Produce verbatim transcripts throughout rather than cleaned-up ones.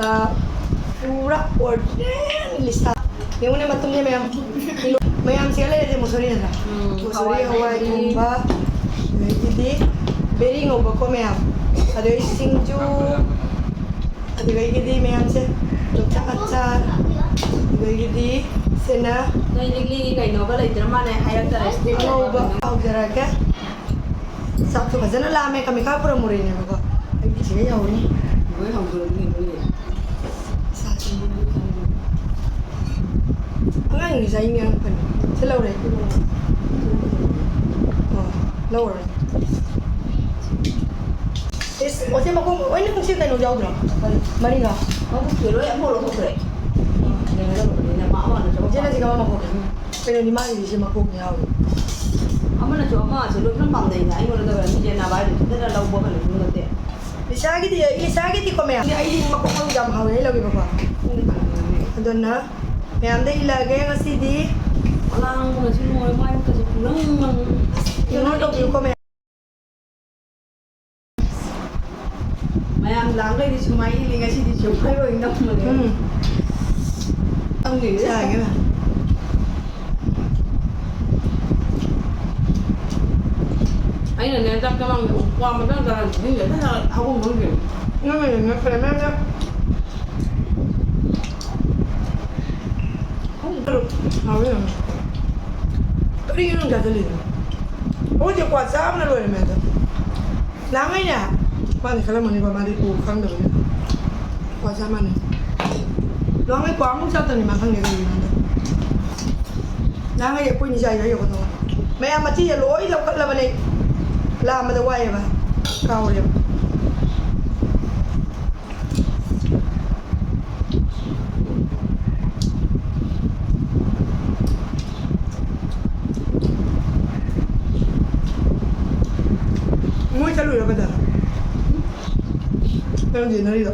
ꯑ, ꯄꯨꯔꯥ original Lisa. ꯌꯦꯡꯉꯨꯅꯦ, ꯃꯇꯨꯝꯁꯦ ꯃꯌꯥꯝ꯫ ꯃꯌꯥꯝ ꯁꯤꯒ ꯂꯩꯔꯁꯦ ꯃꯨꯁꯣꯔꯤ ꯅꯠꯇ꯭ꯔꯥ? ꯎꯝ, ꯃꯨꯁꯣꯔꯤ, ꯍꯋꯥꯏ ꯍꯋꯥꯏ ꯃꯨꯕꯤ꯫ ꯊꯣꯡꯕ, ꯑꯗꯒꯤꯗꯤ ꯕꯦꯔꯤ ꯉꯧꯕꯀꯣ ꯃꯌꯥꯝ, ꯑꯗꯩ ꯁꯤꯡꯖꯨ, ꯑꯗꯨꯗꯒꯤꯗꯤ ꯃꯌꯥꯝꯁꯦ ꯌꯣꯡꯆꯥꯛ ꯑꯆꯥꯔ, ꯑꯗꯨꯗꯒꯤꯗꯤ ꯁꯤꯅ ꯅꯣꯏ ꯂꯤꯛꯂꯤꯒꯤ ꯀꯩꯅꯣꯒ ꯂꯩꯇ꯭ꯔ ꯃꯥꯜꯂꯦ, ꯍꯥꯏꯔꯛꯇꯔꯦ꯫ ꯑꯉꯧꯕ ꯍꯧꯖꯔꯛꯑꯒꯦ꯫ ꯆꯥꯛꯇꯣ ꯐꯖꯅ ꯂꯥꯝꯃꯦ, ꯀꯃꯤꯀꯥ ꯄꯨꯔꯝꯃꯨꯔꯦꯅꯦꯕꯀꯣ꯫ ꯑꯩꯗꯤ ꯁꯤꯗꯩ ꯍꯧꯔꯅꯤ꯫ ꯂꯣꯏ ꯍꯧꯗꯣꯔꯕꯅꯦ, ꯂꯣꯏ꯫ ꯁꯥꯁꯤ꯫ ꯑꯉꯥꯡꯒꯤ ꯆꯥꯅꯤꯡꯉꯦ ꯍꯥꯏꯔꯛꯄꯅꯦ꯫ ꯁꯤ ꯂꯧꯔꯦ꯫ ꯑꯣ, ꯂꯧꯔꯦ꯫ ꯏꯁ, ꯋꯥꯆꯦ ꯃꯈꯣꯡ ꯂꯣꯏꯅ ꯄꯨꯡꯁꯤ ꯀꯩꯅꯣ ꯌꯥꯎꯗ꯭ꯔꯣ? ꯃꯔꯤꯒ? ꯃꯕꯨꯛꯁꯦ ꯂꯣꯏ ꯑꯃꯐꯥꯎ ꯂꯧꯊꯣꯛꯈ꯭ꯔꯦ꯫ ꯀꯩꯅꯣ ꯇꯧꯕꯅꯤꯅ ꯃꯥ ꯑꯃꯅ ꯆꯠꯄ ꯏꯆꯦꯅ ꯁꯤ ꯀꯃꯥꯏ ꯃꯈꯣꯡ? ꯀꯩꯅꯣꯗꯤ ꯃꯥꯒꯤꯗꯤ ꯁꯤ ꯃꯈꯣꯡ ꯌꯥꯎꯏ꯫ ꯑꯃꯅꯁꯨ ꯑꯃꯁꯦ ꯂꯣꯏ ꯄꯨꯂꯞ ꯄꯥꯝꯅꯩꯅ ꯑꯩꯉꯣꯟꯗ ꯇꯧꯔꯦ꯫ ꯃꯤꯁꯦ ꯅꯥꯕ ꯍꯥꯏꯗꯨ ꯈꯤꯇꯪ ꯂꯧꯕ ꯀꯩꯅꯣꯁꯨ ꯅꯠꯇꯦ꯫ ꯏꯁꯥꯒꯤꯗꯤ, ꯏꯁꯥꯒꯤꯗꯤꯀꯣ ꯃꯌꯥꯝ, ꯑꯩꯗꯤ ꯃꯈꯣꯡ ꯃꯔꯨ ꯌꯥꯝ ꯍꯥꯎꯋꯦ, ꯑꯩ ꯂꯧꯒꯦꯕꯀꯣ꯫ ꯈꯪꯗꯦ ꯀꯅꯥ ꯀꯅꯥꯅꯦ꯫ ꯑꯗꯨꯅ ꯃꯌꯥꯝꯗ ꯏꯜꯂꯛꯑꯒꯦ ꯉꯁꯤꯗꯤ꯫ ꯑꯉꯥꯡꯕꯒꯁꯨ ꯂꯣꯏꯔꯦ, ꯃꯥꯏ ꯃꯤꯠꯀꯁꯦ ꯄꯨꯡꯉꯥꯡ ꯉꯥꯡꯉꯤ꯫ Ignore ꯇꯧꯕꯤꯌꯨꯀꯣ ꯃꯌꯥꯝ꯫ ꯃꯌꯥꯝ ꯂꯥꯡꯕꯩꯗꯤ ꯁꯨꯃꯥꯏꯅ ꯏꯜꯂꯤ, ꯉꯁꯤꯗꯤ ꯁꯨꯃꯥꯏꯅ ꯑꯣꯏꯅ ꯅꯝꯃꯒꯦ꯫ ꯎꯝ꯫ ꯈꯪꯗꯦ꯫ ꯌꯥꯒꯦꯔꯥ? ꯑꯩꯅꯅꯦ, ꯆꯥꯛ ꯆꯃꯥꯡꯗ ꯋꯥ ꯃꯇꯪ ꯆꯥꯔ ꯆꯤꯟꯗꯦ, ꯍꯦꯛꯇ ꯍꯧꯒꯠ ꯈꯪꯗꯦ꯫ ꯅꯪꯅꯅꯦ, ꯅꯠꯇ꯭ꯔꯦ, ꯃꯌꯥꯝ ꯌꯥꯝ꯫ ꯍꯥꯎꯋꯦ ꯌꯥꯝꯅ꯫ ꯀꯔꯤꯒꯤꯅꯣ ꯅꯪ ꯆꯥꯁꯤꯜꯂꯤꯗꯣ? ꯑꯩꯈꯣꯏꯁꯦ ꯀ꯭ꯋꯥ ꯆꯥꯕꯅ ꯂꯣꯏꯔꯝꯃꯦ ꯑꯗꯣ꯫ ꯅꯍꯥꯟꯉꯩꯅꯦ, ꯃꯥꯗꯤ ꯈꯜꯂꯝꯃꯅꯤꯀꯣ, ꯃꯥꯗꯤ ꯎ ꯈꯪꯗꯕꯅꯤꯅ꯫ ꯀ꯭ꯋꯥ ꯆꯥ ꯃꯥꯟꯅꯩ꯫ ꯅꯍꯥꯟꯉꯩ ꯀ꯭ꯋꯥ ꯑꯃꯨꯛ ꯆꯥꯗꯕꯅꯤ ꯃꯥ ꯈꯪꯗꯦ ꯀꯔꯤꯒꯤꯅꯣ ꯍꯟꯗꯛ꯫ ꯅꯍꯥꯟꯉꯩ ꯑꯩꯈꯣꯏꯅꯤ ꯆꯥꯏꯗꯣ ꯑꯩ ꯌꯣꯛꯀꯗꯧꯕ꯫ ꯃꯌꯥꯝ ꯃꯊꯤꯁꯦ ꯂꯣꯏ ꯂꯧꯈꯠꯂꯕꯅꯦ꯫ ꯂꯥꯝꯕꯗ ꯋꯥꯏꯌꯦꯕ꯫ ꯀꯥꯎꯔꯦꯕ꯫ ꯃꯣꯏ ꯆꯠꯂꯨꯏꯔꯣ ꯕꯖꯥꯔ? ꯅꯪ ꯌꯦꯟꯅꯔꯤꯔꯣ?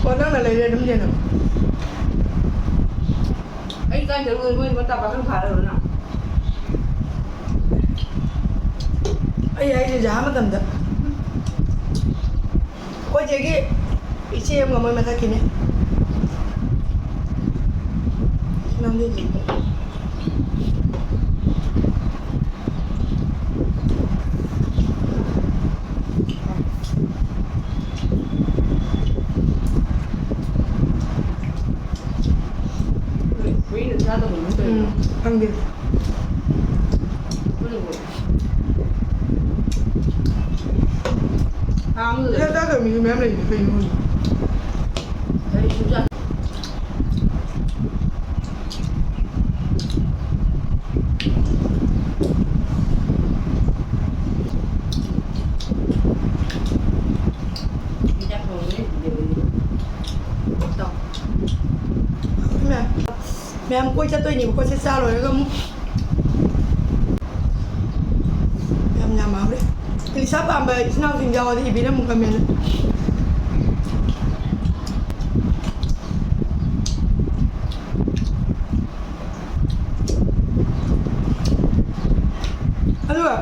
ꯑꯣ, ꯅꯪꯅ ꯂꯩꯔꯦ ꯑꯗꯨꯝ ꯌꯦꯟꯅꯕ? ꯑꯩ ꯀꯥꯏ ꯆꯠꯂꯨꯗꯣꯏ? ꯃꯣꯏ ꯃꯇꯥ ꯄꯥꯈꯪ ꯐꯥꯔꯔꯣꯏ ꯅꯪ? ꯑꯩ ꯍꯥꯏꯁꯦ ꯖꯍꯥ ꯃꯇꯝꯗ ꯑꯩꯈꯣꯏ ꯆꯦꯒꯤ ꯏꯆꯦ ꯑꯃꯒ ꯃꯣꯏ ꯃꯊꯛꯀꯤꯅꯦ꯫ ꯅꯝꯗꯦ꯫ ꯀꯨꯏꯅ ꯆꯥꯗꯕꯅꯤ ꯀꯩꯅꯣ꯫ ꯎꯝ, ꯈꯪꯗꯦ꯫ ꯑꯗꯨꯅꯕꯨ꯫ ꯆꯥꯛ ꯆꯥꯗꯕ ꯃꯤꯁꯨ ꯃꯌꯥꯝ ꯂꯩꯅꯦ, ꯀꯩꯅꯣ ꯈꯪꯗꯦ꯫ ꯑꯩ ꯁꯨꯡꯆꯥ ꯃꯌꯥꯝ, ꯃꯌꯥꯝ ꯀꯣꯏ ꯆꯠꯇꯣꯏꯅꯦꯕꯀꯣ, ꯁꯤ ꯆꯥ ꯂꯣꯏꯔꯒ ꯑꯃꯨꯛ꯫ ꯌꯥꯝ ꯌꯥꯝ ꯍꯥꯎꯔꯦ꯫ ꯏꯂꯤꯁꯥ ꯄꯥꯝꯕ ꯏꯆꯤꯟ ꯏꯅꯥꯎꯁꯤꯡ ꯌꯥꯎꯔꯗꯤ ꯏꯕꯤꯔꯝꯃꯨ comment꯫ ꯑꯗꯨꯒ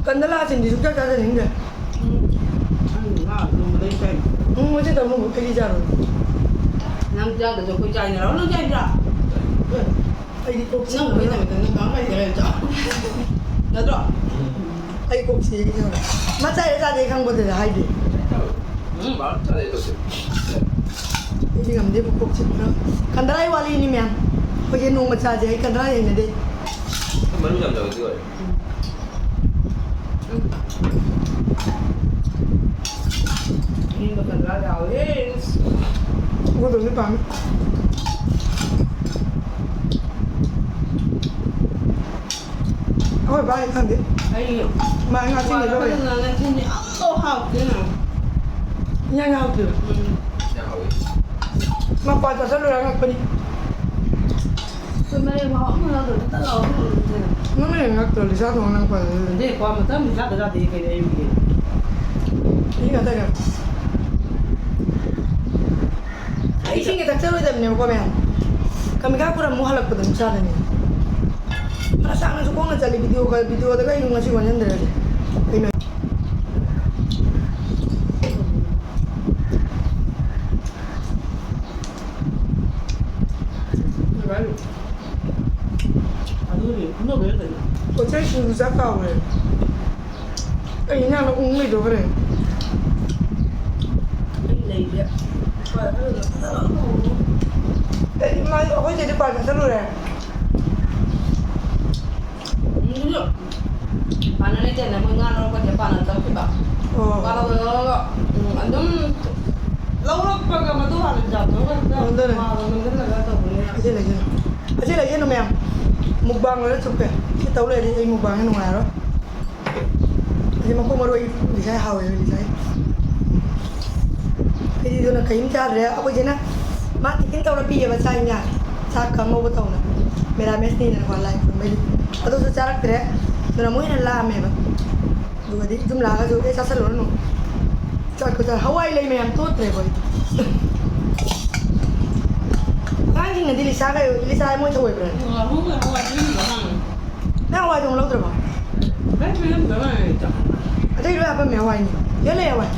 ꯀꯟꯗꯂꯥꯁꯤꯡꯗꯤ ꯁꯨꯡꯆꯥ ꯆꯥꯖꯅꯤꯡꯗꯦ꯫ ꯎꯝ꯫ ꯅꯪ ꯉꯥ ꯅꯣꯡꯃꯗ ꯑꯩ ꯆꯥꯏ꯫ ꯎꯝ, ꯃꯁꯤ ꯇꯧꯕ ꯑꯃꯨꯛ ꯑꯩꯗꯤ ꯆꯥꯔꯣꯏ꯫ ꯅꯪ ꯆꯥꯗ꯭ꯔꯁꯨ ꯑꯩꯈꯣꯏ ꯆꯥꯏꯅꯔꯣ꯫ ꯅꯪ ꯆꯥꯏꯗ꯭ꯔꯥ? ꯑꯩꯗꯤ ꯀꯣꯛ ꯅꯪ ꯆꯤꯛꯄꯅ꯫ ꯅꯨꯃꯤꯠ ꯅꯨꯃꯤꯠꯇ ꯅꯪ ꯀꯃꯥꯏꯅ ꯂꯩꯒꯦ ꯍꯥꯏꯕ? ꯅꯠꯇ꯭ꯔꯣ? ꯑꯩ ꯀꯣꯛ ꯆꯤꯛꯑꯦ꯫ ꯃꯥ ꯆꯥꯏꯔ ꯆꯥꯗꯦ ꯈꯪꯕꯗꯨꯗ ꯍꯥꯏꯗꯦ꯫ ꯎꯝ, ꯃꯥ ꯆꯥꯗꯦ ꯇꯧꯁꯦ꯫ ꯑꯩꯗꯤ ꯉꯝꯗꯦꯕ ꯀꯣꯛ ꯆꯤꯛꯄꯅ꯫ ꯀꯟꯗ꯭ꯔꯥꯏ ꯋꯥꯠꯂꯤꯅꯤ ꯃꯌꯥꯝ꯫ ꯑꯩꯈꯣꯏꯁꯦ ꯅꯣꯡꯃ ꯆꯥꯁꯦ꯫ ꯑꯩ ꯀꯟꯗ꯭ꯔꯥꯏ ꯍꯩꯅꯗꯦ꯫ ꯃꯅꯨꯡ ꯌꯥꯝ ꯆꯥꯎꯋꯦ ꯑꯗꯨ ꯑꯣꯏꯔꯗꯤ꯫ ꯏꯔꯣꯟꯕ ꯀꯟꯗ꯭ꯔꯥ ꯍꯥꯎꯋꯦ꯫ ꯒꯨꯗꯨꯅꯤ ꯄꯥꯝꯃꯤ꯫ ꯑꯩꯈꯣꯏ ꯕꯥꯗꯤ ꯈꯪꯗꯦ꯫ ꯑꯩ ꯃꯥ ꯉꯥ ꯆꯤꯡꯒꯤ ꯂꯧꯔꯦ꯫ ꯉꯥ ꯆꯤꯡꯒꯤ ꯑꯝꯐꯥꯎ ꯍꯥꯎꯇꯦ꯫ ꯏꯟꯖꯥꯡ ꯍꯥꯎꯇꯦ꯫ ꯎꯝ꯫ ꯌꯥꯝ ꯍꯥꯎꯋꯤ꯫ ꯃꯄꯥ ꯆꯥꯁꯤꯜꯂꯨꯔ ꯉꯛꯄꯅꯤ꯫ ꯑꯩꯈꯣꯏ ꯃꯔꯦꯛ ꯃꯍꯥꯎ ꯑꯃ ꯌꯥꯎꯗꯕ ꯇꯠ ꯂꯥꯎꯔ ꯊꯣꯡꯉꯦ꯫ ꯅꯪꯅ ꯍꯦꯟꯅ ꯉꯛꯇ꯭ꯔꯣ, ꯂꯤꯆꯥ ꯊꯣꯡꯉ ꯅꯪ ꯄꯥꯏ꯫ ꯑꯗꯩ ꯀ꯭ꯋꯥ ꯃꯇꯝ ꯆꯥꯗ ꯌꯥꯗꯦ ꯀꯩꯅꯣ ꯑꯌꯨꯛꯀꯤ꯫ ꯑꯩ ꯉꯥꯛꯇ ꯉꯛ-꯫ ꯑꯩ ꯏꯁꯤꯡꯒ ꯊꯛꯆꯔꯣꯏꯗꯕꯅꯦꯕꯀꯣ ꯃꯌꯥꯝ꯫ ꯀꯃꯤꯀꯥ ꯈꯨꯔ ꯑꯃꯨꯛ ꯍꯜꯂꯛꯄꯗ ꯑꯃꯨꯛ ꯆꯥꯗꯣꯏꯅꯦ꯫ ꯐꯅ ꯁꯥꯡꯅꯁꯨ ꯈꯣꯡꯅ ꯆꯠꯂꯤ, ꯚꯤꯗꯤꯑꯣ ꯈꯔ, ꯚꯤꯗꯤꯑꯣꯗꯒ ꯑꯩ ꯉꯁꯤ ꯑꯣꯟꯁꯤꯟꯗ꯭ꯔꯗꯤ ꯀꯩꯅꯣ? ꯑꯗꯨꯗꯤ ꯈꯨꯅꯧꯗ ꯂꯩ꯫ ꯄꯣꯠ ꯆꯩ ꯁꯤꯡꯖꯨ ꯆꯥ ꯀꯥꯎꯔꯦ꯫ ꯑꯩ ꯏꯟꯖꯥꯡꯗꯣ ꯎꯪ ꯂꯩꯊꯣꯛꯈ꯭ꯔꯦ꯫ ꯑꯩ ꯂꯩꯁꯦ꯫ ꯑꯩꯗꯤ ꯃꯥꯗꯤ ꯑꯩꯈꯣꯏ ꯆꯦꯗꯤ ꯄꯥꯟ ꯆꯠꯂꯨꯔꯦ꯫ ꯎꯝ, ꯄꯥꯟꯅ ꯂꯩꯇꯦꯅ ꯃꯣꯏ ꯉꯥ ꯂꯧꯔꯛꯄꯁꯦ ꯄꯥꯟꯅ ꯆꯠꯈꯤꯕ꯫ ꯑꯣ꯫ ꯉꯥ ꯂꯧꯔꯒ, ꯎꯝ, ꯑꯗꯨꯝ ꯂꯧꯔꯛꯄꯒ ꯃꯗꯨ ꯍꯥꯟꯅ ꯖꯥꯕꯗꯣ ꯈꯛꯇ ꯑꯣ, ꯑꯗꯨꯅꯦ꯫ ꯃꯥꯗꯣ ꯅꯝꯁꯤꯜꯂꯒ ꯇꯧꯕꯅꯤꯅ꯫ ꯑꯁꯤ ꯂꯩꯁꯤꯜꯂꯨ꯫ ꯑꯁꯤ ꯂꯩꯁꯤꯜꯂꯨ ꯃꯌꯥꯝ꯫ ꯃꯨꯛꯕꯥꯡ ꯂꯣꯏꯔ ꯆꯨꯞꯀꯦ꯫ ꯁꯤ ꯇꯧ ꯂꯩꯔꯗꯤ ꯑꯩ ꯃꯨꯛꯕꯥꯡꯁꯦ ꯅꯨꯡꯉꯥꯏꯔꯔꯣꯏ꯫ ꯑꯁꯤ ꯃꯀꯣꯛ ꯃꯔꯨ ꯑꯩ ꯂꯤꯁꯥꯏ ꯍꯥꯎꯋꯦꯕ ꯂꯤꯁꯥꯏ꯫ ꯑꯩꯗꯤ ꯑꯗꯨꯅ ꯀꯔꯤꯝ ꯆꯥꯗ꯭ꯔꯦ꯫ ꯑꯩꯈꯣꯏ ꯆꯦꯅ ꯃꯥ ꯇꯤꯐꯤꯟ ꯇꯧꯔ ꯄꯤꯌꯦꯕ ꯆꯥꯛ ꯏꯟꯖꯥꯡ꯫ ꯆꯥꯛꯀ ꯑꯉꯧꯕ ꯇꯧꯅ꯫ ꯃꯦꯔꯥꯃꯦꯁꯅꯤꯅꯀꯣ ꯂꯥꯏ ꯈꯨꯔꯨꯝꯕꯩꯗꯤ꯫ ꯑꯗꯨꯁꯨ ꯆꯥꯔꯛꯇ꯭ꯔꯦ꯫ ꯑꯗꯨꯅ ꯑꯃꯨꯛ ꯍꯦꯟꯅ ꯂꯥꯝꯃꯦꯕ꯫ ꯑꯗꯨꯒꯗꯤ ꯌꯨꯝ ꯂꯥꯛꯑꯒꯁꯨ "ꯑꯦ ꯆꯥꯁꯜꯂꯨꯔꯅꯨ꯫ ꯆꯥꯛ ꯈꯨꯆꯥ ꯍꯋꯥꯏ ꯂꯩ ꯃꯌꯥꯝ ꯇꯣꯠꯇ꯭ꯔꯦ ꯑꯩꯈꯣꯏ"꯫ ꯑꯉꯥꯡꯁꯤꯡꯅꯗꯤ ꯂꯤꯁꯥꯒ ꯂꯤꯁꯥ ꯃꯣꯏ ꯊꯧꯑꯣꯏꯕ꯭ꯔꯥ? ꯉꯥꯅꯨꯒ ꯍꯋꯥꯏ ꯄꯤꯔꯝꯗꯧ ꯃꯥꯜꯂꯦ꯫ ꯅꯪ ꯍꯋꯥꯏ ꯊꯣꯡ ꯂꯧꯗ꯭ꯔꯕꯣ? ꯑꯩ ꯄꯤꯔꯝꯗꯧ ꯃꯥꯜꯂꯦ꯫ ꯑꯇꯩ ꯂꯣꯏ ꯍꯥꯞꯄꯝꯃꯦ ꯍꯋꯥꯏꯅꯤ꯫ ꯌꯦꯟ ꯂꯩ ꯍꯋꯥꯏ꯫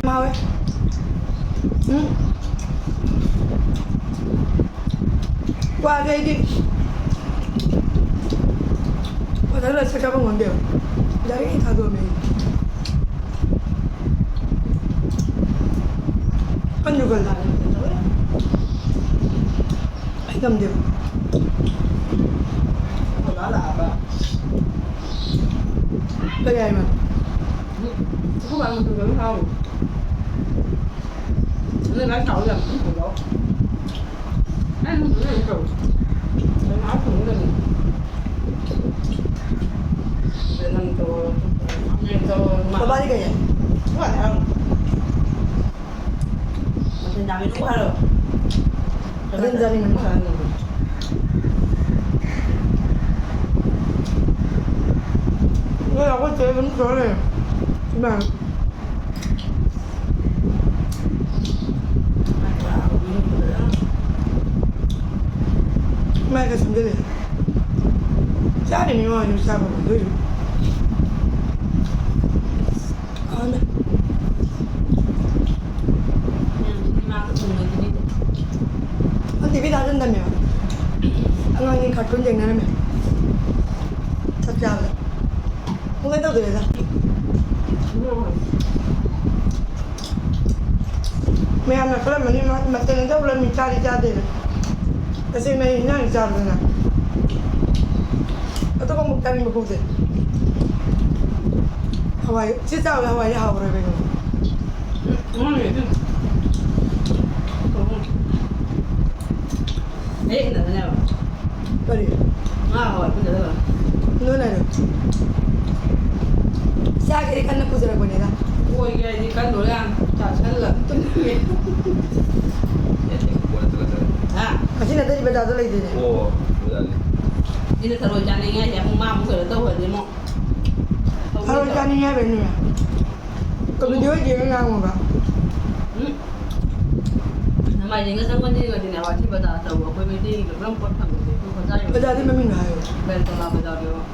ꯍꯥꯎꯋꯦ꯫ ꯎꯝ꯫ ꯋꯥꯗꯤ ꯑꯩꯗꯤ ꯃꯊꯟꯇ ꯆꯥꯛ ꯆꯥꯐꯝ ꯈꯪꯗꯦꯕ꯫ ꯗꯥꯏꯔꯦꯛ ꯍꯦꯛ ꯊꯥꯗꯣꯛꯑꯝꯃꯦ ꯑꯩꯗꯤ꯫ ꯀꯟꯁꯨ ꯀꯜꯂꯦ꯫ ꯑꯩ ꯉꯝꯗꯦꯕ꯫ ꯀꯔꯤ ꯍꯥꯏꯕ? ꯑꯩꯈꯣꯏ ꯕꯥ ꯃꯇꯨꯡꯗ ꯑꯗꯨꯝ ꯍꯥꯎꯋꯤ꯫ ꯑꯗꯨꯅ ꯃꯥꯏ ꯊꯥꯎ ꯌꯥꯝ ꯊꯨꯝ ꯊꯣꯡꯉꯣ꯫ ꯑꯩ ꯃꯇꯨꯡꯗ ꯑꯗꯨꯝ ꯇꯧꯋꯤ꯫ ꯑꯗꯨ ꯃꯥ ꯊꯣꯡꯉꯒꯅꯤ꯫ ꯑꯗꯨ ꯅꯪ ꯇꯧꯔꯣ꯫ ꯅꯪ ꯇꯧꯔꯣ꯫ ꯕꯕꯥꯗꯤ ꯀꯩ ꯍꯥꯏ? ꯑꯩꯈꯣꯏ ꯕꯥꯗꯤ ꯍꯥꯎꯋꯤ꯫ ꯃꯊꯦꯜ ꯌꯥꯝꯃꯤ ꯑꯗꯨꯝ ꯈꯜꯂꯣ꯫ ꯃꯊꯦꯜ ꯆꯥꯅꯤꯡꯉꯦ꯫ ꯅꯣꯏ ꯑꯩꯈꯣꯏ ꯆꯦ ꯑꯗꯨꯝ ꯇꯧꯔ ꯂꯩꯔꯦ꯫ ꯏꯃꯥ꯫ ꯃꯥꯏ ꯈꯔ ꯁꯦꯝꯖꯤꯜꯂꯦ꯫ ꯆꯥꯔꯤꯅꯤ ꯃꯥ ꯍꯧꯖꯤꯛ ꯆꯥꯕ ꯐꯪꯗꯣꯏꯁꯨ꯫ ꯍꯥꯎꯅ꯫ ꯎꯝ, ꯏꯃꯥꯒ ꯊꯣꯡꯕꯒꯤꯅꯤꯗ꯫ ꯑꯣ, ꯇꯤ ꯚꯤ ꯊꯥꯖꯤꯟꯗꯕꯅꯦꯕ꯫ ꯑꯉꯥꯡꯒꯤ ꯀꯥꯔꯇꯨꯟ ꯌꯦꯡꯅꯔꯝꯃꯦ꯫ ꯆꯥꯛ ꯆꯥꯕꯗ꯫ ꯄꯨꯡ ꯀꯩꯅꯣ ꯇꯧꯗꯣꯏꯔꯦꯗ꯫ ꯎꯝ꯫ ꯃꯌꯥꯝꯅ ꯈꯜꯂꯝꯃꯅꯤ, ꯃꯥ ꯃꯊꯦꯜ ꯑꯝꯇ ꯎꯠꯂꯝꯃꯤ, ꯆꯥꯗꯤ ꯆꯥꯗꯦꯅ꯫ ꯇꯁꯦꯡꯅ ꯑꯩ ꯏꯟꯖꯥꯡ ꯆꯥꯕꯗꯅ ꯑꯇꯣꯞꯄ ꯑꯃꯨꯛ ꯆꯥꯅꯤꯡꯕ ꯄꯣꯛꯇꯦ꯫ ꯍꯋꯥꯏ, ꯁꯤ ꯆꯥꯕꯗ ꯍꯋꯥꯏꯗꯤ ꯍꯥꯎꯔꯣꯏ ꯀꯩꯅꯣ꯫ ꯎꯝ, ꯎꯝ, ꯎꯝ꯫ ꯑꯩ ꯍꯩꯅꯗꯅꯦꯕ꯫ ꯀꯔꯤ? ꯉꯥ ꯍꯥꯎꯋꯦ, ꯄꯨꯟꯗ ꯂꯩꯕ꯫ ꯅꯣꯏ ꯂꯩꯔꯣ? ꯆꯥꯒꯦꯗꯤ ꯀꯟꯅ ꯄꯨꯖꯔꯛꯄꯅꯤꯗ꯫ ꯑꯣꯏꯒꯦ ꯍꯥꯏꯗꯤ ꯀꯟꯗꯣꯔꯦ ꯌꯥꯝ ꯆꯥꯁꯜꯂ ꯇꯨꯝꯅꯤꯡꯉꯦ꯫ ꯍꯥ? ꯉꯁꯤ ꯅꯠꯇ꯭ꯔꯗꯤ ꯕꯖꯥꯔꯗ ꯂꯩꯗꯣꯏꯅꯦ꯫ ꯑꯣ, ꯕꯖꯥꯔꯗ꯫ ꯁꯤꯅ ꯊꯔꯣꯏ ꯆꯥꯅꯤꯡꯉꯦ ꯍꯥꯏꯁꯦ ꯑꯃꯨꯛ ꯃꯥ ꯑꯃꯨꯛ ꯀꯩꯅꯣ ꯇꯧꯈ꯭ꯔꯗꯤ ꯑꯃꯨꯛ꯫ ꯊꯔꯣꯏ ꯆꯥꯅꯤꯡꯉꯦ ꯍꯥꯏꯕꯩꯅꯦ꯫ ꯀꯃꯤꯗꯤ ꯍꯣꯏ ꯆꯦꯒ ꯉꯥꯡꯉꯣꯕ꯫ ꯎꯝ꯫ ꯅꯣꯡꯃꯥꯏꯖꯤꯡꯒ ꯁꯪꯒꯣꯜꯁꯦꯟꯒꯗꯤꯅꯦ, ꯋꯥꯊꯤ ꯕꯖꯥꯔ ꯇꯧꯕ ꯑꯩꯈꯣꯏ ꯃꯩꯇꯩꯒꯤꯗꯣ ꯄꯨꯂꯞ ꯄꯣꯠ ꯐꯪꯕꯁꯦ ꯑꯩꯈꯣꯏ ꯕꯖꯥꯔ ꯌꯧꯔꯦ꯫ ꯕꯖꯥꯔꯗꯤ ꯃꯃꯤꯡ ꯍꯥꯏꯌꯣ꯫ ꯕꯦꯜꯇꯣꯂꯥ ꯕꯖꯥꯔꯗꯣ꯫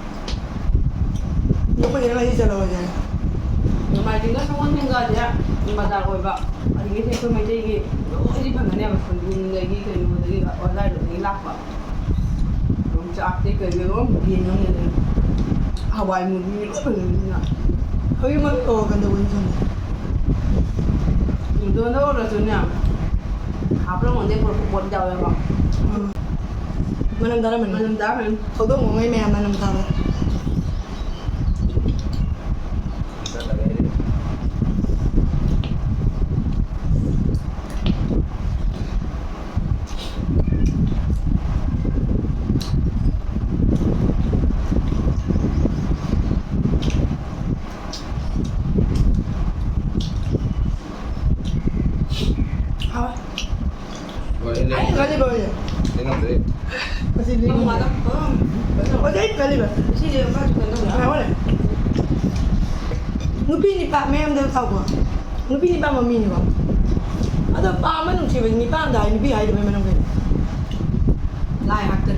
ꯑꯩꯈꯣꯏ ꯆꯦꯅ ꯉꯁꯤ ꯆꯠꯂꯧꯔꯁꯦ ꯍꯥꯏ꯫ ꯅꯣꯡꯃꯥꯏꯖꯤꯡꯒ ꯁꯪꯒꯣꯜꯁꯦꯟꯒꯗꯤ ꯕꯖꯥꯔ ꯑꯣꯏꯕ, ꯑꯗꯒꯤꯗꯤ ꯑꯩꯈꯣꯏ ꯃꯩꯇꯩꯒꯤ ꯂꯣꯏꯅꯗꯤ ꯐꯪꯒꯅꯦꯕ, ꯁꯣꯏꯕꯨꯝꯗꯒꯤ ꯀꯩꯅꯣꯗꯒꯤ ꯕꯖꯥꯔꯗꯒꯤ ꯂꯥꯛꯄ꯫ ꯌꯣꯡꯆꯥꯛꯇꯩ ꯀꯩꯗꯩ ꯂꯣꯏ ꯌꯦꯡꯉꯝꯅꯦ ꯑꯗꯨ꯫ ꯍꯋꯥꯏ ꯃꯨꯕꯤ ꯂꯣꯏ ꯐꯪꯉꯦ ꯑꯗꯨꯅ꯫ ꯍꯧꯖꯤꯛꯃꯛ ꯇꯧꯔꯀꯥꯟꯗ ꯑꯣꯏꯅ ꯐꯪꯉꯦ꯫ ꯃꯨꯗꯣꯟꯗ ꯑꯣꯏꯔꯁꯨꯅꯦ, ꯍꯥꯞꯂꯝꯒꯗꯦ ꯄꯨꯔꯛꯄ ꯄꯣꯠ ꯌꯥꯎꯋꯦꯕ꯫ ꯎꯝ꯫ ꯃꯅꯝ ꯇꯥꯔꯝꯃꯅꯤ꯫ ꯃꯅꯝ ꯇꯥꯔꯝꯃꯅꯤ꯫ ꯍꯧꯗꯣꯡ ꯈꯣꯡꯉꯩ ꯃꯌꯥꯝ ꯃꯅꯝ ꯇꯥꯕ꯫ ꯍꯥꯎꯋꯦ꯫ ꯍꯣꯏ, ꯑꯩ ꯑꯩ ꯈꯜꯂꯤꯕ ꯍꯧꯖꯤꯛ꯫ ꯑꯩ ꯉꯝꯗ꯭ꯔꯦ꯫ ꯉꯁꯤꯗꯤ ꯅꯪ ꯃꯥꯗ, ꯑꯣ, ꯀꯩꯅꯣ꯫ ꯍꯧꯖꯤꯛ ꯑꯩ ꯈꯜꯂꯤꯕ꯫ ꯉꯁꯤꯗꯤ ꯈꯔ ꯀꯩꯅꯣ ꯇꯧꯕ꯫ ꯉꯥꯏꯈꯣꯅꯦ꯫ ꯅꯨꯄꯤ ꯅꯨꯄꯥ ꯃꯌꯥꯝꯗ ꯇꯧꯀꯣ꯫ ꯅꯨꯄꯤ ꯅꯨꯄꯥ ꯃꯃꯤꯅꯤꯀꯣ꯫ ꯑꯗꯣ ꯄꯥꯝꯕ ꯅꯨꯡꯁꯤꯕ ꯅꯨꯄꯥ ꯑꯝꯗ ꯍꯥꯏ, ꯅꯨꯄꯤ ꯍꯥꯏꯗꯕꯩ ꯃꯔꯝ ꯀꯩꯅꯣ? ꯂꯥꯏ ꯍꯥꯛꯇ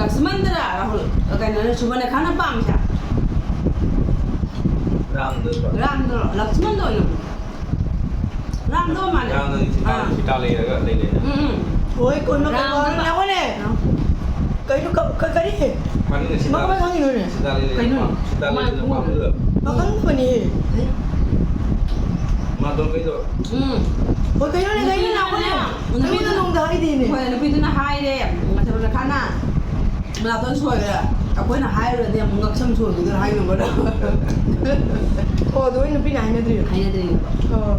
ꯂꯛꯁꯃꯟꯗꯔ ꯔꯥꯍꯨꯜ? ꯀꯩꯅꯣꯅꯦ, ꯁꯨꯕꯔꯅꯦꯈꯥꯅ ꯄꯥꯝꯃꯤꯁꯦ꯫ ꯔꯥꯝꯗꯣ ꯅꯠꯇ꯭ꯔꯣ? ꯔꯥꯝꯗꯣ, ꯂꯛꯁꯃꯟꯗꯣ ꯑꯣꯏꯅ꯫ ꯔꯥꯝꯗꯣ ꯃꯥꯅꯦ꯫ ꯔꯥꯝꯗꯣ ꯁꯤꯇꯥ ꯑꯥ꯫ ꯁꯤꯇꯥ ꯂꯩꯔꯒ ꯂꯩ ꯂꯩꯅ꯫ ꯎꯝ, ꯎꯝ꯫ ꯍꯣꯏ, ꯀꯣꯟꯅ ꯔꯥꯝꯗꯣ ꯀꯩꯅꯣ ꯉꯥꯏꯈꯣꯅꯦ꯫ ꯀꯩꯅꯣ ꯀ- ꯀ- ꯀꯔꯤ? ꯃꯅꯤꯡꯗ ꯁꯤꯇꯥ ꯃꯈꯣꯏ ꯈꯪꯉꯤꯅꯣꯅꯦ? ꯁꯤꯇꯥ ꯂꯩ ꯂꯩ꯫ ꯀꯩꯅꯣ? ꯁꯤꯇꯥ ꯂꯩ ꯂꯩꯅ ꯃꯥꯏ ꯄꯥꯝꯕꯗꯨꯗ꯫ ꯃꯈꯪ ꯐꯅꯤ꯫ ꯑꯩ ꯃꯥꯗꯣ ꯀꯩꯗꯣ? ꯎꯝ꯫ ꯍꯣꯏ, ꯀꯩꯅꯣꯅꯦ, ꯀꯩꯅꯣꯅꯦ, ꯉꯥꯏꯈꯣꯅꯦ꯫ ꯅꯪꯉꯣꯟꯗ ꯅꯣꯡꯗ ꯍꯥꯏꯗꯦꯅꯦ꯫ ꯍꯣꯏ, ꯅꯨꯄꯤꯗꯨꯅ ꯍꯥꯏꯔꯦ, ꯃꯊꯛꯅ ꯃꯅꯥꯇꯣꯟ ꯁꯣꯏꯔꯦ, ꯑꯩꯈꯣꯏꯅ ꯍꯥꯏꯔꯨꯔꯗꯤ ꯑꯃꯨꯛ ꯉꯛꯁꯝ ꯁꯣꯏꯕꯗꯨꯅ ꯍꯥꯏꯅꯕꯗꯣ꯫ ꯑꯣ, ꯑꯗꯨ ꯑꯩ ꯅꯨꯄꯤꯅ ꯍꯥꯏꯅꯗ꯭ꯔꯤꯕ? ꯍꯥꯏꯅꯗ꯭ꯔꯤꯅꯦꯕ꯫ ꯑꯣ꯫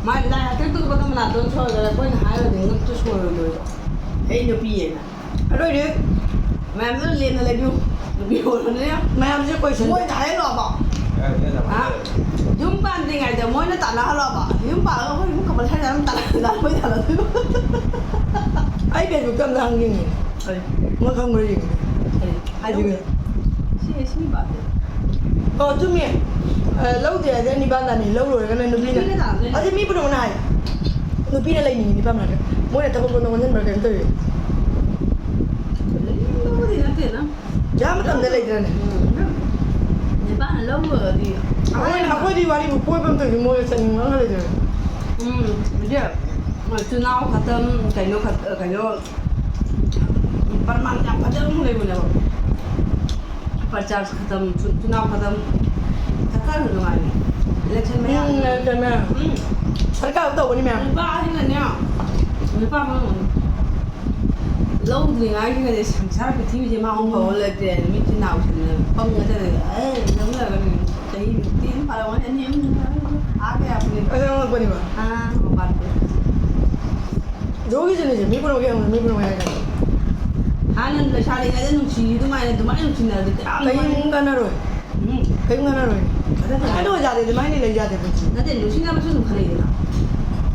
ꯃꯥ ꯂꯥꯏ ꯍꯥꯛꯇꯛ ꯇꯨꯕꯗ ꯃꯅꯥꯇꯣꯟ ꯁꯣꯏꯔꯦ, ꯑꯩꯈꯣꯏꯅ ꯍꯥꯏꯔꯨꯔꯗꯤ ꯉꯛꯇ ꯁꯣꯏꯔꯣꯏꯗꯣꯏꯕ꯫ ꯑꯩ ꯅꯨꯄꯤ ꯍꯥꯏꯅ꯫ ꯑꯗꯨ ꯑꯣꯏꯔꯗꯤ ꯃꯌꯥꯝꯗꯨ ꯂꯦꯝꯅ ꯂꯩꯕꯤꯌꯨ꯫ ꯅꯨꯄꯤ ꯑꯣꯏꯔꯕꯅꯤꯅ꯫ ꯃꯌꯥꯝꯁꯦ ꯀꯣꯏꯁꯟ ꯃꯣꯏꯗ ꯍꯥꯏꯍꯜꯂꯣꯕ꯫ ꯍꯥ? ꯌꯨꯝ ꯄꯥꯟꯗ꯭ꯔꯤꯉꯩꯗ ꯃꯣꯏꯅ ꯇꯥꯟꯅꯍꯜꯂꯣꯕ꯫ ꯌꯨꯝ ꯄꯥꯜꯂꯒ ꯑꯩꯈꯣꯏ ꯌꯨꯝ ꯀꯝꯄꯜꯁꯔꯤ ꯑꯗꯨꯝ ꯇꯥꯟꯅꯍꯜꯂꯣ꯫ ꯃꯣꯏ ꯇꯥꯟꯅꯗꯣꯏꯕ꯫ ꯑꯩ ꯐꯦꯁꯕꯨꯛꯇ ꯑꯝꯇ ꯍꯪꯒꯦꯅꯦ꯫ ꯀꯔꯤ? ꯃꯣꯏ ꯈꯪꯕ꯭ꯔꯥ ꯌꯦꯡꯒꯦ꯫ ꯀꯔꯤ? ꯍꯥꯏꯔꯛꯑꯣ꯫ ꯑꯗꯨꯒ ꯁꯤ, ꯁꯤ ꯅꯨꯄꯥꯁꯦ꯫ ꯑꯣ, ꯆꯨꯝꯃꯦ꯫ ꯑ, ꯂꯧꯗꯦ ꯍꯥꯏꯔꯗꯤ ꯅꯤꯄꯥꯟ ꯇꯥꯅꯤ, ꯂꯧ ꯂꯣꯏꯔꯒꯅ ꯅꯨꯄꯤꯅ꯫ ꯅꯨꯄꯤꯅ ꯇꯥꯗꯣꯏꯅꯦ꯫ ꯑꯗꯨ ꯃꯤ ꯄꯨꯝꯅꯃꯛꯅ ꯍꯥꯏ꯫ ꯅꯨꯄꯤꯅ ꯂꯩꯅꯤꯡꯉꯤ ꯅꯤꯄꯥꯟ ꯃꯔꯛꯇ꯫ ꯃꯣꯏꯅ ꯊꯕꯛ ꯂꯣꯟ ꯑꯣꯟꯁꯤꯟꯕ꯭ꯔꯥ ꯀꯩꯅꯣ ꯇꯧꯋꯤ꯫ ꯂꯧꯕꯗꯤ ꯅꯠꯇꯦꯅ꯫ ꯌꯥꯝ ꯃꯇꯝꯗ ꯂꯩꯇ꯭ꯔꯅꯦ꯫ ꯎꯝ꯫ ꯅꯤꯄꯥꯟ ꯂꯧꯈ꯭ꯔꯒꯗꯤ꯫ ꯑꯩꯈꯣꯏꯅ, ꯑꯩꯈꯣꯏꯗꯤ ꯋꯥꯔꯤꯕꯨ ꯀꯣꯏꯕ ꯑꯃ ꯇꯧꯔꯤ, ꯃꯣꯏꯒ ꯆꯠꯅꯤꯡꯕ ꯑꯃ ꯂꯩꯇ꯭ꯔꯦ꯫ ꯎꯝ, ꯍꯧꯖꯤꯛ ꯃꯆꯤꯟ ꯃꯅꯥꯎ ꯈꯛꯇꯪ, ꯀꯩꯅꯣ ꯈꯛ-, ꯀꯩꯅꯣ, ꯄ꯭ꯔꯃꯥꯟ ꯌꯥꯝ ꯐꯖꯕ ꯑꯃ ꯂꯩꯕꯅꯦꯕ꯫ ꯄ꯭ꯔꯖꯥ ꯈꯛꯇꯪ, ꯆꯤꯟ ꯏꯅꯥꯎ ꯈꯛꯇꯪ, ꯁꯔꯀꯥꯔꯁꯨ ꯅꯨꯡꯉꯥꯏꯅꯤ꯫ ꯏꯂꯦꯛꯁꯟ ꯃꯌꯥ꯫ ꯎꯝ, ꯏꯂꯦꯛꯁꯟ ꯃꯌꯥ꯫ ꯎꯝ꯫ ꯁꯔꯀꯥꯔ ꯇꯧꯕꯅꯤ ꯃꯌꯥꯝ꯫ ꯅꯨꯄꯥꯁꯤꯅꯅꯦ, ꯅꯨꯄꯥ ꯑꯃ ꯂꯧꯗ꯭ꯔꯤꯉꯥꯏꯒꯤꯅꯦ, ꯁꯪꯁꯥꯔ ꯄ꯭ꯔꯤꯊꯤꯕꯤꯁꯦ ꯃꯥ ꯑꯃꯨꯛ ꯐꯥꯎꯕ ꯂꯩꯇ꯭ꯔꯦ꯫ ꯃꯤꯠꯁꯦ ꯅꯥꯎꯁꯤꯅ ꯄꯪꯉ ꯆꯠꯂꯦ꯫ ꯑꯦ, ꯂꯧꯅꯔꯒꯅꯦ꯫ ꯆꯍꯤ ꯃꯨꯛꯇꯤ ꯑꯗꯨꯝ ꯐꯥꯔꯝꯒꯅꯤ, ꯑꯅꯤ ꯑꯍꯨꯝ ꯐꯥꯔꯝꯒꯅꯤ꯫ ꯑꯥ, ꯀꯌꯥ ꯐꯪꯉꯦ? ꯑꯗꯨ ꯑꯉꯛꯄꯅꯤꯕ꯫ ꯑꯥ, ꯃꯄꯥꯟꯗ꯫ ꯖꯣꯒꯤꯁꯤꯅꯦꯁꯦ, ꯃꯤ ꯄꯨꯝꯅꯃꯛꯀꯤ ꯍꯪꯕ, ꯃꯤ ꯄꯨꯝꯅꯃꯛ ꯍꯥꯏꯔꯛꯀꯅꯤ꯫ ꯍꯥꯟꯅ ꯂꯩꯁꯥꯔꯤꯉꯩꯗ ꯅꯨꯡꯁꯤꯔꯤ ꯑꯗꯨꯃꯥꯏꯅ, ꯑꯗꯨꯃꯥꯏꯅ ꯅꯨꯡꯁꯤꯅꯔꯗꯤ ꯀꯌꯥꯝ ꯀꯔꯤꯝ ꯅꯨꯡꯉꯥꯏꯅꯤ꯫ ꯀꯥꯟꯅꯔꯣꯏ꯫ ꯎꯝ꯫ ꯀꯔꯤꯝ ꯀꯥꯟꯅꯔꯣꯏ꯫ ꯑꯗꯨ ꯀꯩꯅꯣ? ꯑꯗꯨ ꯑꯣꯏ ꯌꯥꯗꯦ, ꯑꯗꯨꯃꯥꯏꯅ ꯂꯩ ꯌꯥꯗꯦ ꯄꯨꯟꯁꯤ꯫ ꯅꯠꯇꯦ, ꯅꯨꯡꯁꯤꯅꯕꯁꯨ ꯑꯗꯨꯝ ꯈꯔ ꯂꯩꯗꯅ꯫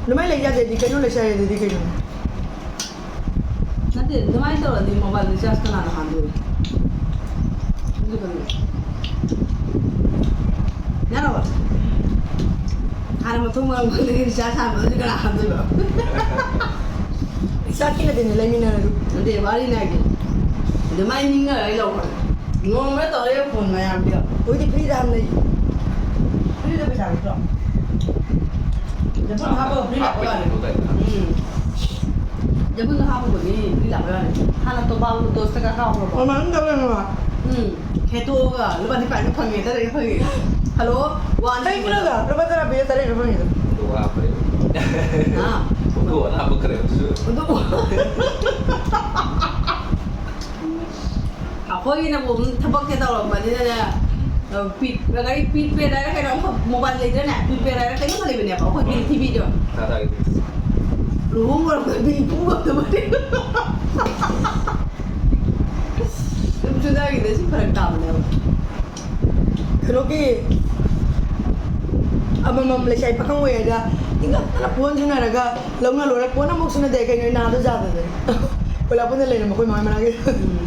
ꯑꯗꯨꯃꯥꯏꯅ ꯂꯩ ꯌꯥꯗꯦꯗꯤ ꯀꯩꯅꯣ, ꯂꯩꯁꯥꯔꯤꯗꯤ ꯀꯩꯅꯣ? ꯅꯠꯇꯦ, ꯑꯗꯨꯃꯥꯏꯅ ꯇꯧꯔꯗꯤ ꯃꯣꯕꯥꯏꯜ ꯔꯤꯆꯥꯔꯖ ꯀꯅꯥꯅ ꯍꯥꯟꯗꯣꯏꯕ? ꯑꯗꯨ ꯀꯩꯅꯣ? ꯌꯥꯔꯕ? ꯍꯥꯟꯅ ꯃꯊꯣꯡ ꯃꯔꯝ ꯈꯪꯗꯒꯩ ꯔꯤꯆꯥꯔꯖ ꯍꯥꯟꯕꯗꯨꯗꯤ ꯀꯅꯥ ꯍꯥꯟꯗꯣꯏꯕ? ꯆꯥꯛꯀꯤ ꯅꯠꯇꯦꯅꯦ, ꯂꯩꯃꯤꯟꯅꯔꯁꯨ꯫ ꯅꯠꯇꯦ, ꯋꯥꯔꯤꯅꯦ ꯍꯥꯏꯁꯦ꯫ ꯑꯗꯨꯃꯥꯏꯅ ꯅꯤꯡꯉꯒ ꯑꯩ ꯂꯧꯈ꯭ꯔꯦ꯫ ꯅꯣꯡꯃ ꯇꯧꯔꯦ ꯐꯣꯟ ꯃꯌꯥꯝꯗꯣ꯫ ꯍꯧꯖꯤꯛꯇꯤ ꯐ꯭ꯔꯤꯗ ꯍꯥꯟꯅ ꯂꯩ꯫ ꯐ꯭ꯔꯤꯗ ꯄꯩꯁꯥ ꯂꯩꯇ꯭ꯔꯣ? ꯗꯕꯜ ꯍꯥꯞꯄꯒ ꯐ꯭ꯔꯤ ꯂꯥꯛꯄ ꯌꯥꯔꯦ꯫ ꯎꯝ꯫ ꯗꯕꯜ ꯍꯥꯞꯄꯒꯗꯤ ꯐ꯭ꯔꯤ ꯂꯥꯛꯄ ꯌꯥꯔꯦ꯫ ꯍꯥꯟꯅ ꯇꯣꯕꯥꯜ ꯗꯣꯁꯇꯒ ꯀꯥꯎꯈ꯭ꯔꯕꯣ? ꯃꯃꯥꯡ ꯇꯧꯔꯦ ꯃꯃꯥ꯫ ꯎꯝ꯫ ꯍꯦꯠꯇꯣꯛꯑꯒ ꯂꯨꯄꯥ ꯅꯤꯄꯥꯟꯗ ꯐꯪꯉꯦ, ꯇꯔꯦꯠ ꯐꯪꯉꯦ꯫ ꯍꯜꯂꯣ? ꯋꯥꯟ ꯑꯩ ꯄꯨꯂꯞꯗ ꯂꯨꯄꯥ ꯇꯔꯥ ꯄꯤꯔ ꯇꯔꯦꯠ ꯐꯪꯉꯦ꯫ ꯑꯗꯨꯒ ꯍꯥꯞꯄꯦ꯫ ꯍꯥ? ꯑꯗꯨꯒ ꯍꯥꯞꯄꯛꯈ꯭ꯔꯦ ꯑꯗꯨꯁꯨ꯫ ꯑꯗꯨꯕꯨ꯫ ꯑꯩꯈꯣꯏꯒꯤꯅꯕꯨ ꯊꯕꯛꯁꯦ ꯇꯧꯔꯝꯕꯅꯤꯅꯅꯦ, ꯄ꯭ꯔꯤꯄꯦꯗ ꯍꯥꯏꯔ ꯀꯩꯅꯣ ꯑꯃꯈꯛ ꯃꯣꯕꯥꯏꯜ ꯂꯩꯗ꯭ꯔꯅꯦ, ꯄ꯭ꯔꯤꯄꯦꯗ ꯍꯥꯏꯔ ꯀꯩꯅꯣꯝꯃ ꯂꯩꯕꯅꯦꯕ, ꯑꯩꯈꯣꯏ ꯕꯤꯜ ꯊꯤꯕꯤꯗꯣ꯫ ꯊꯥ ꯊꯥꯒꯤ꯫ ꯂꯨꯍꯣꯡ ꯂꯣꯏꯔꯛꯄꯗ ꯕꯤꯜ ꯄꯨ ꯉꯝꯗꯕꯅꯦ꯫ ꯑꯗꯨꯝ ꯆꯨꯅꯈꯤꯗ ꯁꯤ ꯐꯔꯛ ꯇꯥꯕꯅꯦꯕ꯫ ꯀꯩꯅꯣꯒꯤ ꯑꯃꯃꯝ ꯂꯩꯁꯥꯏ ꯄꯥꯈꯪ ꯑꯣꯏꯔꯒ ꯏꯪꯈꯠꯇꯅ ꯐꯣꯟ ꯁꯨꯅꯔꯒ ꯂꯧꯅ ꯂꯣꯏꯔ ꯐꯣꯟ ꯑꯃꯨꯛ ꯁꯨꯅꯗꯦ ꯀꯩꯅꯣ ꯏꯅꯥꯗꯣ ꯌꯥꯗꯗꯅ꯫ ꯀꯣꯏꯂꯥ ꯄꯨꯟꯅ ꯂꯩꯔꯝꯕ ꯑꯩꯈꯣꯏ ꯃꯥ ꯃꯅꯥꯛꯀꯤ꯫ ꯎꯝ꯫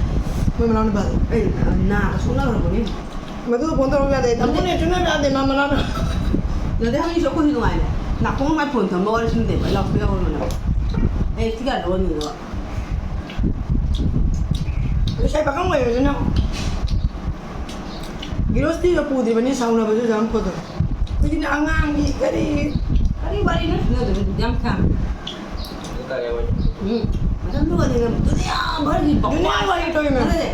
ꯃꯣꯏ ꯃꯅꯥꯎ ꯅꯨꯄꯥꯗꯣ꯫ ꯑꯩ ꯅꯥꯒ ꯁꯣꯛꯅꯈ꯭ꯔꯕꯅꯦ꯫ ꯃꯗꯨꯒ ꯐꯣꯟ ꯇꯧꯔꯛꯎ ꯌꯥꯗꯦ꯫ ꯇꯥꯃꯣꯅꯦ ꯁꯨꯅ ꯌꯥꯗꯦ ꯃꯥ ꯃꯅꯥꯎꯅ꯫ ꯅꯗꯦ ꯍꯪꯉꯤꯁꯨ ꯑꯩꯈꯣꯏꯁꯨ ꯅꯨꯡꯉꯥꯏꯅꯦ꯫ ꯅꯥꯀꯣꯡ ꯃꯥꯏ ꯐꯣꯟ ꯊꯝꯕ ꯋꯥꯔꯤ ꯁꯨꯝ ꯂꯩꯕ ꯂꯥꯎ ꯌꯥꯎꯔꯣꯏ ꯃꯅꯥꯎ꯫ ꯑꯦ ꯁꯤ ꯀꯥꯏꯗ ꯂꯣꯟꯅꯤꯡꯕ꯫ ꯂꯩꯁꯥꯏ ꯄꯥꯈꯪ ꯑꯣꯏꯔꯁꯨꯅ꯫ ꯒꯤꯔꯣꯁꯇꯤꯒ ꯄꯨꯗ꯭ꯔꯤꯕꯅꯤ ꯁꯥꯎꯅꯕꯁꯨ ꯌꯥꯝ ꯐꯗꯕ꯫ ꯑꯩꯈꯣꯏꯗꯤꯅꯦ ꯑꯉꯥꯡꯒꯤ ꯀꯔꯤ ꯀꯔꯤ ꯋꯥꯔꯤꯅꯣ ꯁꯥꯟꯅꯗꯣꯏꯁꯦ ꯌꯥꯝ ꯈꯥꯡ꯫ ꯎꯝ꯫ ꯃꯊꯟꯗꯨꯒꯗꯤ ꯅꯪ ꯗꯨꯅꯤꯌꯥ ꯚꯔꯒꯤ ꯗꯨꯅꯤꯌꯥ ꯋꯥꯔꯤ ꯇꯧꯔꯤ ꯃꯌꯥꯝ꯫ ꯑꯗꯨꯅꯦ,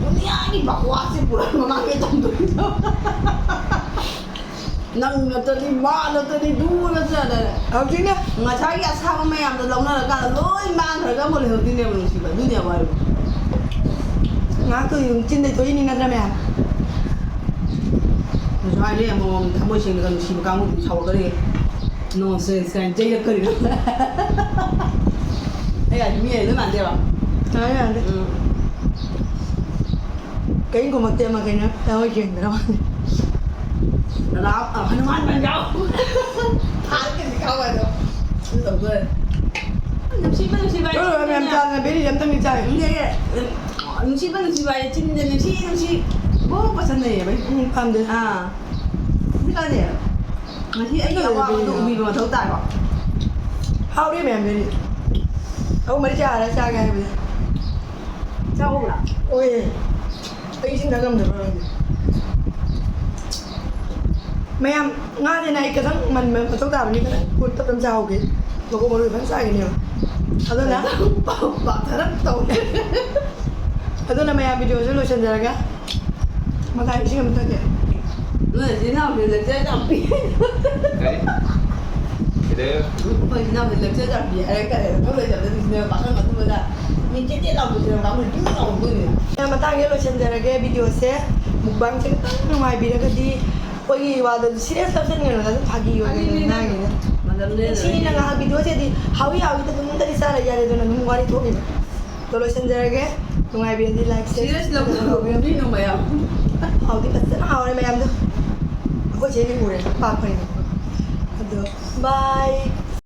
ꯗꯨꯅꯤꯌꯥꯒꯤ ꯕꯀꯋꯥꯁꯁꯦ ꯄꯨꯔꯥ ꯃꯃꯥꯡꯗ ꯇꯝꯗꯣꯏꯅꯣ꯫ ꯅꯪ ꯅꯠꯇ꯭ꯔꯗꯤ, ꯃꯥ ꯅꯠꯇ꯭ꯔꯗꯤ, ꯗꯨ ꯅꯠꯇ꯭ꯔꯗꯤ꯫ ꯍꯧꯖꯤꯛꯅ ꯉꯁꯥꯏꯒꯤ ꯑꯁꯥꯕ ꯃꯌꯥꯝꯗꯣ ꯂꯧꯅꯔꯀꯥꯟꯗ ꯂꯣꯏ ꯃꯥꯡꯈ꯭ꯔꯒ ꯑꯃꯨꯛ ꯂꯩꯍꯧꯗꯣꯏꯅꯦꯕ ꯅꯨꯡꯁꯤꯕ꯫ ꯑꯗꯨꯅꯦꯕ ꯍꯥꯏꯕ꯫ ꯉꯥꯏꯍꯥꯛꯇ ꯑꯗꯨꯝ ꯆꯤꯟꯗꯩ ꯊꯣꯛꯏꯅꯤ ꯅꯠꯇ꯭ꯔ ꯃꯌꯥꯝ? ꯉꯁꯥꯏ ꯍꯥꯏꯔꯦ ꯑꯃꯃꯝ ꯊꯃꯣꯏ ꯁꯦꯡꯅꯒ ꯅꯨꯡꯁꯤꯕ ꯀꯥꯡꯕꯨꯗꯨ ꯁꯥꯎꯔꯛꯀꯅꯤ꯫ Nonsense ꯀꯥꯏꯅ ꯆꯩꯔꯛꯀꯅꯤ꯫ ꯑꯩ ꯍꯥꯏꯗꯤ ꯃꯤ ꯍꯥꯏꯗꯤ ꯂꯣꯏ ꯃꯥꯟꯗꯦꯕ꯫ ꯌꯥꯔꯦ, ꯌꯥꯔꯦ꯫ ꯎꯝ꯫ ꯀꯔꯤꯝ ꯈꯨꯝꯃꯛꯇꯦ ꯑꯃ ꯀꯩꯅꯣ ꯊꯃꯣꯏ ꯁꯦꯡꯗ꯭ꯔ ꯃꯥꯜꯂꯦ꯫ ꯔꯥꯝ, ꯑ, ꯍꯅꯨꯃꯥꯟ ꯃꯟꯖꯥꯎ꯫ ꯐꯥꯔꯛꯀꯅꯤ ꯀꯥꯎ ꯍꯥꯏꯗꯣ꯫ ꯑꯗꯨ ꯇꯧꯗꯣꯏ꯫ ꯅꯨꯡꯁꯤꯕ, ꯅꯨꯡꯁꯤꯕ ꯍꯥꯏ ꯆꯤꯟꯗꯅꯦ꯫ ꯆꯥꯅ ꯕꯦꯔꯤ ꯑꯝꯇꯪꯗꯤ ꯆꯥꯏ꯫ ꯅꯨꯡꯁꯤꯕ, ꯅꯨꯡꯁꯤꯕ, ꯅꯨꯡꯁꯤꯕ ꯍꯥꯏ ꯆꯤꯟꯗ ꯅꯨꯡꯁꯤ, ꯅꯨꯡꯁꯤ꯫ ꯕꯣ ꯄꯁꯟꯗ ꯌꯦꯕ꯫ ꯎꯝ, ꯄꯥꯝꯗꯦ꯫ ꯑꯥ꯫ ꯍꯧꯖꯤꯛꯀꯥꯟꯁꯦ ꯉꯁꯤ ꯑꯩꯒꯤ ꯑꯋꯥꯕꯗꯣ ꯎꯕꯤꯕ ꯃꯊꯧ ꯇꯥꯏꯀꯣ꯫ ꯍꯥꯎꯔꯦ ꯃꯌꯥꯝ ꯕꯦꯔꯤ꯫ ꯑꯧ, ꯃꯔꯤ ꯆꯥꯔ ꯆꯥꯒꯦ ꯍꯥꯏꯕꯅꯦ꯫ ꯆꯥꯍꯧꯕ꯭ꯔꯥ? ꯑꯣꯏꯌꯦ꯫ ꯑꯩ ꯏꯁꯤꯡ ꯊꯛ ꯉꯝꯗꯕ꯭ꯔꯥ ꯈꯪꯗꯦ꯫ ꯃꯌꯥꯝ, ꯉꯥꯗꯤꯅ ꯑꯩ ꯈꯤꯇꯪ ꯃꯟꯕ ꯃꯊꯧ ꯇꯥꯕꯅꯤ, ꯈꯤꯇꯪ ꯀꯨꯠ ꯇꯞ ꯇꯞ ꯆꯥꯍꯧꯒꯦ꯫ ꯃꯀꯣꯛ ꯃꯔꯨ ꯐꯖꯅ ꯆꯥꯈꯤꯅꯦꯕ꯫ ꯑꯗꯨꯅ ꯄꯥꯛꯊꯔꯞ ꯇꯧ꯫ ꯑꯗꯨꯅ ꯃꯌꯥꯝ videoꯁꯦ ꯂꯣꯏꯁꯤꯟꯖꯔꯒ ꯃꯇꯥꯏ ꯏꯁꯤꯡ ꯑꯃ ꯊꯛꯀꯦ꯫ ꯅꯣꯏ ꯏꯆꯤꯟ ꯏꯅꯥꯎꯁꯦ lecture ꯌꯥꯝ ꯄꯤ꯫ ꯀꯔꯤ? ꯀꯩꯗꯧꯋꯦꯕ? ꯑꯩꯈꯣꯏ ꯏꯆꯤꯟ ꯏꯅꯥꯎꯁꯦ lecture ꯌꯥꯝ ꯄꯤ ꯍꯥꯏꯔꯒ ꯀꯔꯤ ꯊꯕꯛ ꯂꯩꯇꯕꯗ ꯃꯤꯁꯤꯅ ꯄꯥꯈꯪ ꯑꯗꯨꯝꯕꯗ ꯃꯤ ꯆꯦꯠ ꯆꯦꯠ ꯂꯥꯎꯕꯁꯤꯅ ꯀꯥꯡꯕꯨ ꯄꯤꯡ ꯂꯥꯎꯗꯣꯏꯅꯦ꯫ ꯃꯇꯥꯡꯁꯤꯗ ꯂꯣꯏꯁꯤꯟꯖꯔꯒꯦ videoꯁꯦ꯫ Mukbangꯁꯦ ꯈꯤꯇꯪ ꯅꯨꯡꯉꯥꯏꯕꯤꯔꯒꯗꯤ ꯑꯩꯈꯣꯏꯒꯤ ꯋꯥꯗꯣ serious ꯂꯧꯁꯤꯟꯒꯅꯨ, ꯑꯗꯨꯝ ꯐꯥꯒꯤ ꯑꯣꯏꯅ ꯐꯥꯒꯤꯅꯤꯗ꯫ ꯉꯥꯡꯉꯤꯅꯦ꯫ ꯃꯇꯝꯗꯨꯗ ꯁꯤꯅꯤꯅ ꯉꯥꯏꯍꯥꯛ videoꯁꯦꯗꯤ ꯍꯥꯎꯏ ꯍꯥꯎꯏꯗ ꯑꯗꯨꯝ ꯑꯝꯇꯗꯤ ꯆꯥꯔ ꯌꯥꯔꯦ, ꯑꯗꯨꯅ ꯑꯗꯨꯝ ꯋꯥꯔꯤ ꯊꯣꯛꯏꯕ꯫ ꯑꯗꯣ ꯂꯣꯏꯁꯤꯟꯖꯔꯒꯦ꯫ ꯅꯨꯡꯉꯥꯏꯕꯤꯔꯗꯤ like, share, serious ꯂꯧꯒꯅꯨ, ꯃꯤꯅ ꯃꯌꯥꯝ꯫ ꯍꯥꯎꯗꯤ ꯐꯖꯅ ꯍꯥꯎꯔꯦ ꯃꯌꯥꯝꯗꯣ꯫ ꯑꯩꯈꯣꯏ ꯆꯦꯗꯤ ꯎꯔꯦ, ꯄꯥꯛ ꯐꯩꯅꯦ꯫ ꯑꯗꯣ bye꯫